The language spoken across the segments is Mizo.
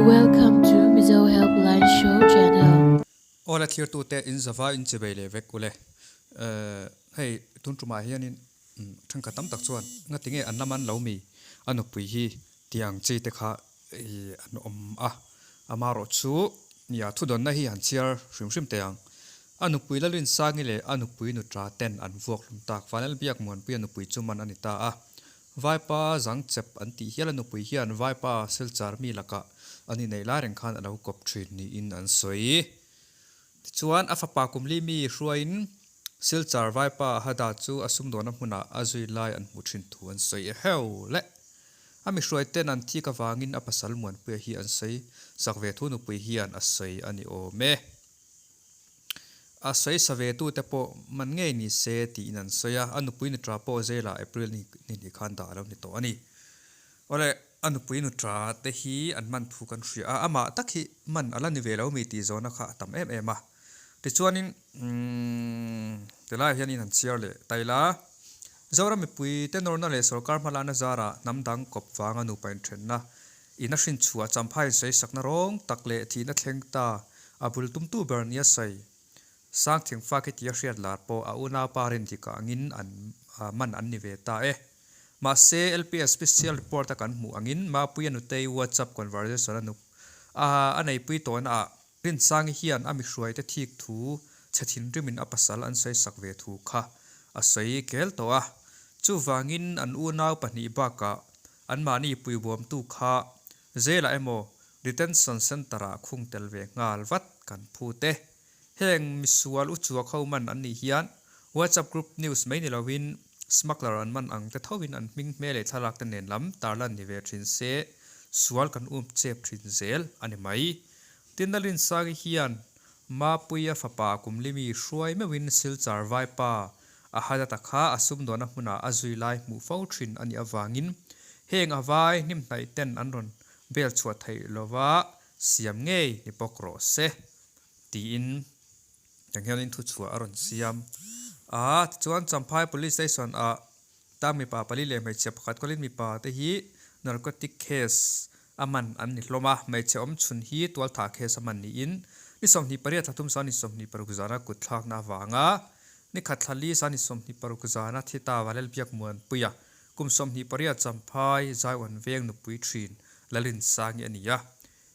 Welcome to Mizo Helpline Show Channel. Aw la thlirtute in zava in chibei leh vek ule. Hei tun tumah hianin thenkhat tam tak chuan ngati nge an la man lo mi a nupui hi tiang chi te kha an awm a. Amaherawh chu nia thudawnna hi han chhiar hrim hrim teh ang. A nupui Lalrinsangi leh a nupui nutra ten an vuak hlum tak Vanlalbiak Muanpuia nupui chu man a ni ta a. Vaipa zang chep an tih hial a nupui hian Vaipa Silchar mi lakah an inneih lai reng khan a lo kawp thin niin an sawi. Tichuan, a fapa kumli mi hruaiin Silchar Vaipa Hada chu a sumdawnna hmunah a zui lai an hmuh thin thu an sawi eheu le. A mi hruaiten an thik avangin a pasal Muanpuia hi an sawi sak ve thu nupui hian a sawi a ni awm e. A sawi sa ve tute pawh man ngei ni se tiin an sawi a, a nupui nutra pawh Zela April ni hnih khan dah a lo ni tawh a ni. Awle, a nupui nutra te hi an man thu kan hria a, amah tak hi man a la ni ve lo mi tih zawhna kha a tam em em a. Tichuanin, umm, tilaiah hianin han chhiar leh ta ila, Zoram mipui te nawrna leh sawrkar hmalakna zarah hnam dang kawp vanga nupa inthenna In a hrin chhuah Champhai sawisakna rawng tak leh thihna thleng ta a bul tumtu ber nia sawi. Sangthing fa khi tia hriat lar pawh a unaupa Rindika angin an man an ni ve ta e. Mahse, LPS special report a kan hmuh angin Mapuia nutei WhatsApp conversation a nup a a neipui tawhna ah Rinsangi hian a mihruaite thik thu chhe thinrimin a pasal an sawisak ve thu kha a sawi kel tawh a. Chuvangin an unau pahnih bakah Anmahni puibuamtu kha Jail-ah emaw Detention Centre-ah khung tel ve nghal vat kan phut e. Heng misual uchuak ho man an nih hian WhatsApp group news mai ni loin smuggler an man ang te thovin an hming hmel leh thlalak te nen lam tarlan ni ve thin se sual kan um chep thin zel a ni mai. Tin Nalinsagi hian Mapuia fapa Kumlimi hruai meuhin Silchar Vaipa A hadata kha a sumdawnna hmunah a zui lai hmuh fo thin a nih avangin heng a vai hnimhnaih ten an rawn bel chhuah theih lova siam ngei ni bawk rawh se tiin tiang hianin thuchhuah a rawn siam a. Tichuan Champhai Police Station ah tang mipa pali leh hmeichhia pakhat kawlin mipa te hi narcotic case a man an ni hlawm a, hmeichhe awm chhun hi tualthah case a man niin ni 28 thla thum sang ni 26 zana kut thlakna avanga Ni khat thla li san i 26 zana thi ta Valel Biak Muanpuia kum 28 Champhai Zaiwan veng nupui thin Lalinsangi a ni a.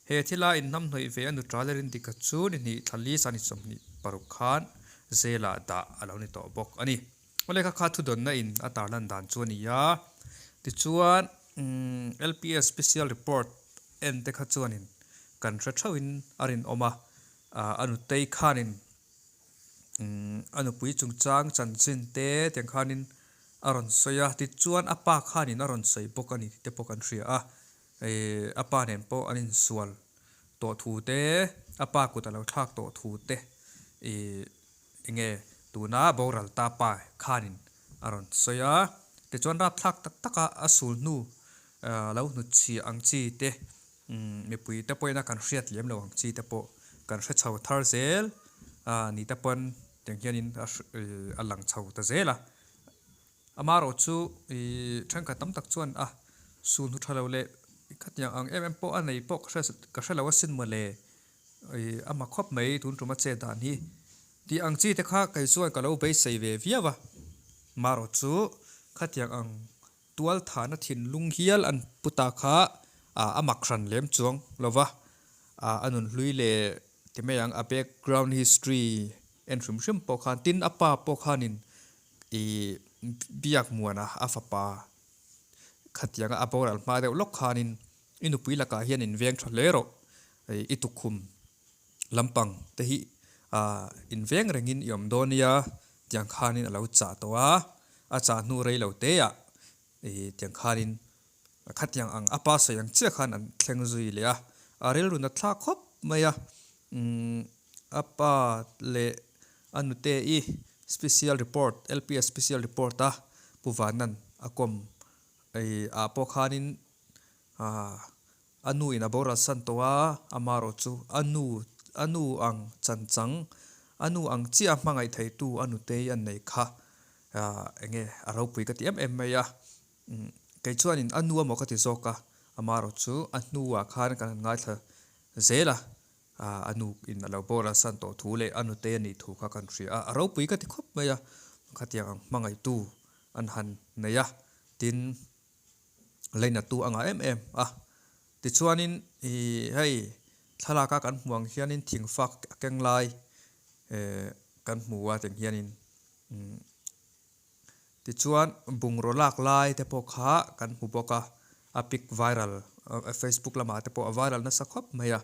He thila inhnamhnawih ve a nutra Lalindika chu ni hnih thla li san i 26 khan Zela dah a lo ni tawh bawk a ni. Aw lehkha kha thudawnna in a tarlan dan chu a ni a. Tichuan LPS Special Report en te kha chuanin kan hre theuhin a rinawm a, a nutei khanin A nupui chungchang chanchin te tiang khanin a rawn sawi a, tichuan a pa khanin a rawn sawi bawk a ni tih te pawh kan hria a, ih a pa nen pawh an insual tawh thu te, a pa kut a lo thlak tawh thu te ih enge tuna boral ta pa khanin a rawn sawi a, tichuan rapthlak tak taka a sul hnu lo hnutchhiah ang chi te Mipui te pawhin a kan hriat lem lo ang chi te pawh kan hre chho thar zel a ni te pawn tiang hianin a lang chho ta zel a. Amaherawh chu ih thenkhat tam tak chuan a sul hnu tha lo leh khatiang ang em em pawh a nei pawh ka hre ka hre lo asin mawle ih a ma khawp mai tun tum a chet dan hi tih ang chi te kha kei chuan ka lo beisei ve viau a. Amaherawh chu khatiang ang Tualthahna thinlung hial an pu ta kha a mak hran lem chuang lo va, a nunhlui leh ti mai ang a background history en hrim hrim pawh khan tin a pa pawh khanin ih biak muana a fapa khatianga a boral hma deuh lawk khanin i nupui lakah hian in veng tha hle rawh i tukhum lampang te hi in veng rengin i awm dawn nia tiang khanin a lo chah tawh a, a chah hnu rei lo te ah ih tiang khanin khatiang ang a pa sawi ang chiah khan an thleng zui leh a, a rilru na thlak khawp mai a, umm a pa leh a nute i special report LPS special report a Pu Vanan a kawm ih ah pawh khanin ah A nu in a boral san tawh a, amaherawh chu a nu, a nu ang chanchang, a nu ang chiah a hmangaih theitu a nutei an nei kha enge a ropui ka ti em em mai a. Kei chuanin a nu amaw ka ti zawk a, amaherawh chu a hnuah khan kan han ngaithla. zel a, a nu in a lo boral san tawh thu leh a nute a nih thu kha kan hria a, a ropui ka ti khawp mai a, khatiang ang hmangaihtu an han nei a, tin leinatu a ngah em em a. Tichuanin ih hei thlalaka kan hmuh ang hianin thingfak a keng lai eh kan hmu a tiang hianin umm tichuan bungraw lak lai te pawh kha kan hmu bawk a, a pic viral facebook lamah te pawh a viral nasa khawp mai a.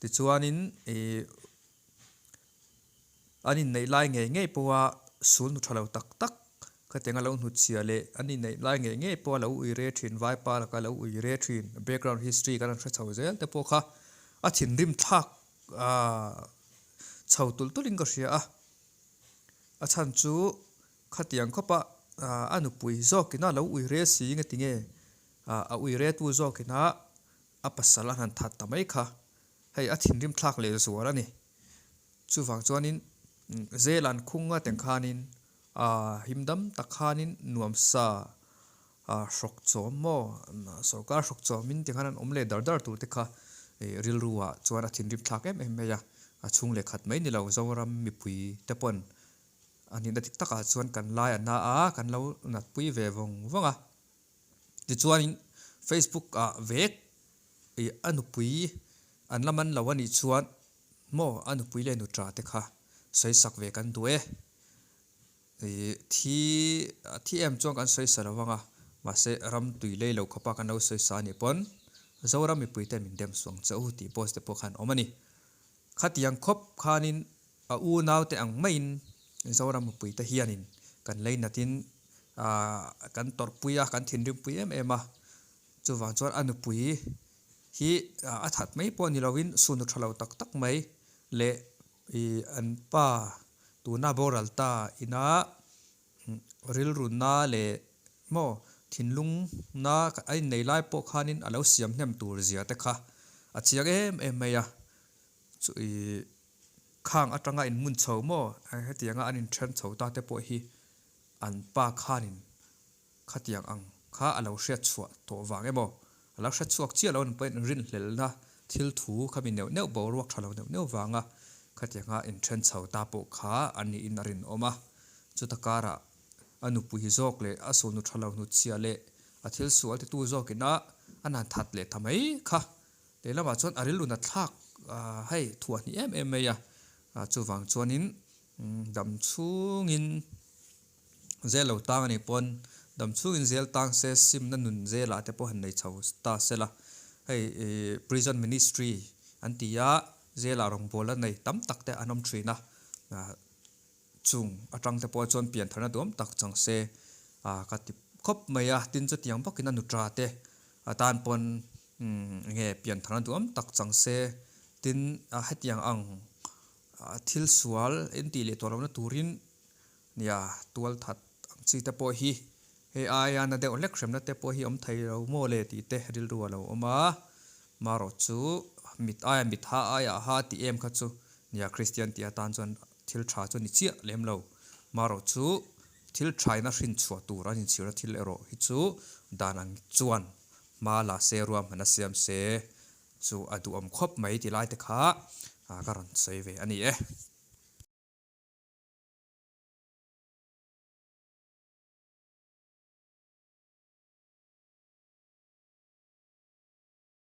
Tichuanin ih An inneih lai ngei ngei pawha sulnu tha lo tak tak khatiang a lo hnutchhia leh an inneih lai ngei ngei pawha lo ui re thin, vaipa laka lo ui re thin, background history kan han hre chho zel te pawh kha a thinrim thlak chho tulh tulhin ka hria a. A chhan chu khatiang khawpa a nupui zawkina lo ui re si nge tinge a ui retu zawkina a pasal a han that ta mai kha hei a thinrim thlak leh zual a ni. Chuvang chuanin zel an khung a teng khanin aah him dam tak khanin nuamsa aah hrawk chawm maw sorkar hrawk chawmin tikhan an awm leh dar dar tur te kha ih rilru ah chuan a thinrim thlak em em mai a, a chhung leh khat mai ni lo Zoram mipui te pawn a nihna dik takah chuan kan lai a na a kan lo natpui ve vawng vawng a. Tichuanin Facebook ah vek ih a nupui an la man lo a nih chuan maw a nupui leh nutra te kha sawi sak ve kan duh e. Ih thi thi em chuan kan sawi sa lo vang a, mahse ram tui lei lo khawpa kan lo sawi sa a nih pawn Zoram mipui te min dem suang che u tih post te pawh khan awm a ni. Khatiang khawp khanin A unaute ang maiin Zoram mipuite hianin kan leinatin kan tawrhpui a, kan thinrimpui em em a. Chuvang chuan a nupui hi a that mai pawh ni loin sunu tha lo tak tak mai leh an pa tuna boral ta ina rilruna leh maw thinlungna a innei lai pawh khanin a lo siam hnem tur zia te kha a chiang em em mai a. Chu ih khang atanga in hmun chho maw hetianga an inthen chho ta te pawh hi an pa khanin khatiang ang kha a lo hriat chhuah tawh vang emaw a lo hre chhuak chiah lo an pawhin rinhlelhna thil thu kha mi neuh neuh boruak tha lo neuh neuh vanga khatianga inthen chho ta pawh kha an niin a rinawm a. Chuta karah a nupui zawk leh a sulnu tha lo hnutchhiah leh a thil sual titu zawkina an han that leh ta mai kha Lehlamah chuan a rilru nat thlak hei thuah hnih em em mai a, chuvang chuanin dam chhungin zel lo tang a nih pawn dam chhungin zel tang se simna nun zelah te pawh han nei chho ta se la, hei prison ministry an ti a, zelah rawngbawlna nei tam tak te an awm thin a, Chung atang te pawh chuan piantharna duam tak chang se ka ti khawp mai a, tin chutiang bawkin a nutra te atan pawn enge piantharna duam tak chang se, tin hetiang ang thil sual in tih leh tawh lohna turin nia tual that ang chi te pawh hi hei aia na deuh hlek hremna te pawh hi awm thei lo maw le tih te rilru a lo awm a, marawh chu mit aia mit ha aia ha tih em kha chu nia Kristian tih atan chuan Thil tha chu ni chiah lem lo. Marawh chu thil thaina hrin chhuah tur an inchhirna thil erawh hi chu dan ang chuan hma la se ruahman a siam se chu a duhawm khawp mai ti lai te kha ka rawn sawi ve a ni e.